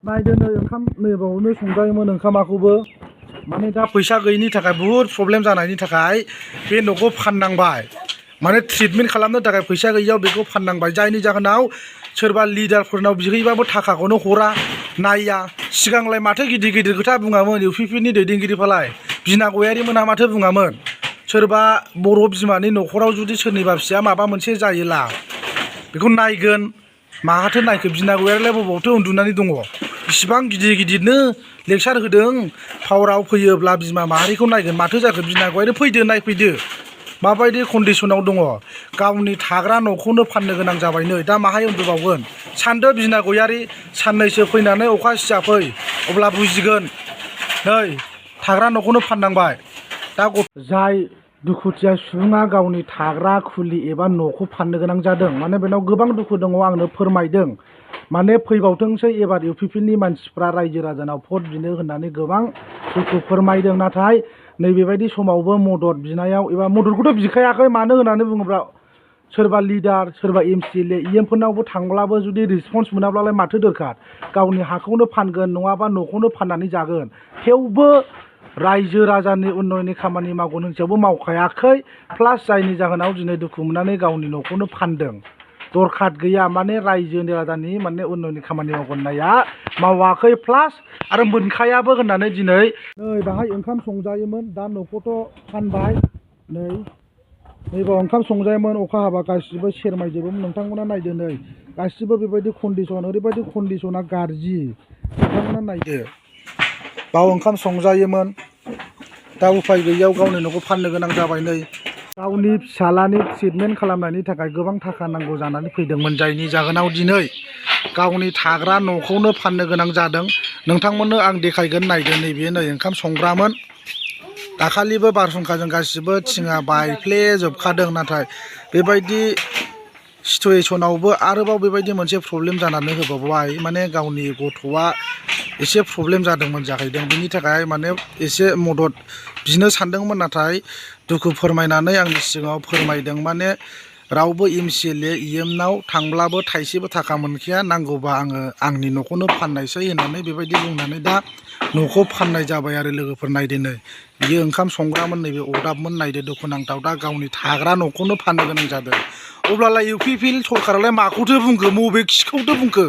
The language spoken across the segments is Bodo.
नायदो नै ओंखाम नै बावनो संजायोमोन ओंखामाखौबो माने दा फैसा गैयिनि थाखाय बुहुद प्रब्लेम जानायनि थाखाय बे न'खौ फाननांबाय माने ट्रिटमेन्ट खालामनो थाखाय फैसा गैयियाव बेखौ फाननांबाय जायनि जाहोनाव सोरबा लिडारफोरनाव बिहैबाबो थाखाखौनो हरा नाया सिगांलाय माथो गिदिर गिदिर खोथा बुङामोन इउपिपिनि दैदेनगिरिफोरालाय बिना गयारिमोनहा माथो बुङामोन सोरबा बर' बिमानि न'खराव जुदि सोरनिबा फिसाया माबा मोनसे जायोला बेखौ नायगोन माहाथो नायखो बिना गयारिलाय बबावथो उन्दुनानै दङ इसिबां गिदिर गिदिरनो लेक्सार होदों पावाराव फैयोब्ला बिमा माहारिखौ नायगोन माथो जाखो बिना गयारि फैदो नायफैदो माबायदि कन्डिसनाव दङ गावनि थाग्रा न'खौनो फाननो गोनां जाबाय नै दा माहाय उन्दुबावगोन सानदो बिना गयारि साननैसो फैनानै अखा सिजाफै अब्ला बुजिगोन नै थाग्रा न'खौनो फाननांबाय दा जाय दुखुथिया सुबुङा गावनि थाग्रा खुलि एबा न'खौ फाननो गोनां जादों माने बेनाव गोबां दुखु दङ आंनो फोरमायदों माने फैबावथोंसै एबार इउपिपिनि मानसिफ्रा रायजो राजानाव भट बिनो होननानै गोबां दुखु फोरमायदों नाथाय नैबेबायदि समावबो मदद बिनायाव एबा मददखौथ' बिखायाखै मानो होननानै बुङोब्ला सोरबा लिडार सोरबा एमसिएलए इएमफोरनावबो थांब्लाबो जुदि रिसपन्स मोनाब्लालाय माथो दरखार गावनि हाखौनो फानगोन नङाबा न'खौनो फाननानै जागोन थेवबो रायजो राजानि उन्नयननि खामानि मावगोन होनसेयावबो मावखायाखै प्लास जायनि जाहोनाव दिनै दुखु मोननानै गावनि न'खौनो फानदों दरखार गैया माने रायजोनि राजानि माने उन्नयननि खामानि मावगोन होननाया मावाखै प्लास आरो मोनखायाबो होननानै दिनै नै बाहाय ओंखाम संजायोमोन दा न'खौथ' फानबाय नैबाव ओंखाम संजायोमोन अखा हाबा गासिबो सेरमायजोबोमोन नोंथांमोना नायदो नै गासिबो बेबायदि कन्डिसन ओरैबायदि कन्डिसना गाज्रि नोंथांमोना नायदो बाव ओंखाम संजायोमोन दा उफाय गैयियाव गावनि न'खौ फाननो गोनां जाबाय नै गावनि फिसालानि ट्रिटमेन्ट खालामनायनि थाखाय गोबां थाखा नांगौ जानानै फैदोंमोन जायनि जाहोनाव दिनै गावनि थाग्रा न'खौनो फाननो गोनां जादों नोंथांमोननो आं देखायगोन नायदो नैबे नै ओंखाम संग्रामोन दाखालिबो बारहुंखाजों गासिबो थिङा बायफ्लेजोबखादों नाथाय बेबायदि सिटुवेसनावबो आरोबाव बेबायदि मोनसे प्रब्लेम जानानै होबावबाय माने गावनि गथ'आ एसे प्रब्लेम जादोंमोन जाहैदों बिनि थाखाय माने एसे मदद बिनो सानदोंमोन नाथाय दुखु फोरमायनानै आंनि सिगाङाव फोरमायदों माने रावबो एमसिएलए इएमनाव थांब्लाबो थाइसेबो थाखा मोनखाया नांगौबा आङो आंनि न'खौनो फाननायसै होननानै बेबायदि बुंनानै दा न'खौ फाननाय जाबाय आरो लोगोफोर नायदो नै बियो ओंखाम संग्रामोन नैबे अरदाबमोन नायदो दुखुनांथाव दा गावनि थाग्रा न'खौनो फाननो गोनां जादों अब्लालाय इउपिपि सरकारालाय माखौथो बुंखो मबे खिखौथो बुंखो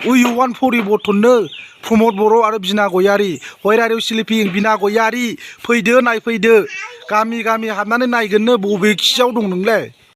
उइवान परिबर्तननो प्रमद बर' आरो बिना गयारि हयरारिव स्लिपिं बिना गयारि फैदो नायफैदो गामि गामि हाबनानै नायगोननो बबे खियाव दं नोंलाय